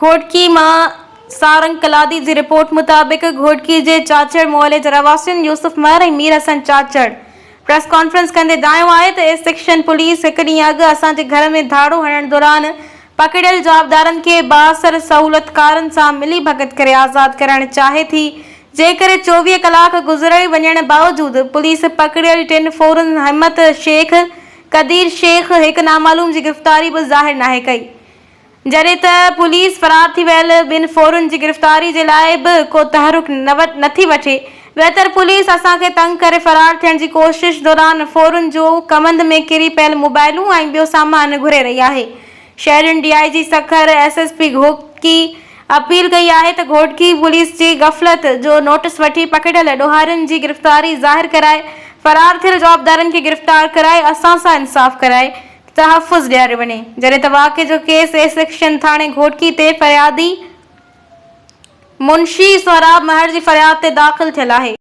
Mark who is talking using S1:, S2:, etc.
S1: گهوٽڪي مان سارنگ ڪلادي جي رپورٽ مطابق گهوٽڪي جي چاچڙ محلي جي رهواسين يوسف مهر ۽ مير حسن چاچڙ پريس ڪانفرنس ڪندي دانهيو آهي ته اي سيڪشن پوليس هڪ ڏينهن اڳ اسان جي گهر ۾ ڌاڙو هڻڻ دوران پڪڙيل جوابدارن کي بااثر سهولتڪارن سان ملي ڀڳت ڪري آزاد ڪرائڻ چاهي ٿي جنهن ڪري 24 ڪلاڪ گذري وڃڻ باوجود پوليس پڪڙيل ٽن ڦورن همت شيخ، قدير شيخ هڪ نامعلوم جي گرفتاري به ظاهر ناهي ڪئي. جڏهن ته پوليس فرار ٿي ويل ٻن ڦورن جي گرفتاري جي لاء به ڪو تحرڪ نٿي وٺي. ويتر پوليس اسان کي تنگ ڪري فرار ٿيڻ جي ڪوشش دوران ڦورن جو ڪمند ۾ ڪري پيل موبائلون ۽ ٻيو سامان گهري رهي آهي. شهرين D I G Sukkur, S S P Ghotki appeal ڪئي آهي ته گهوٽڪي پوليس جي غفلت جو نوٽس وٺي پڪڙيل ڏوهارين جي گرفتاري ظاهر ڪرائي فرار ٿيل جوابدارن کي گرفتار ڪرائي اسان سان انصاف ڪرائي تحفظ ڏياريو وڃي، جڏهن ته واقعي جو ڪيس اي سيڪشن ٿاڻي گهوٽڪي تي فريادي منشي سهراب مهر جي فرياد تي داخل ٿيل آهي.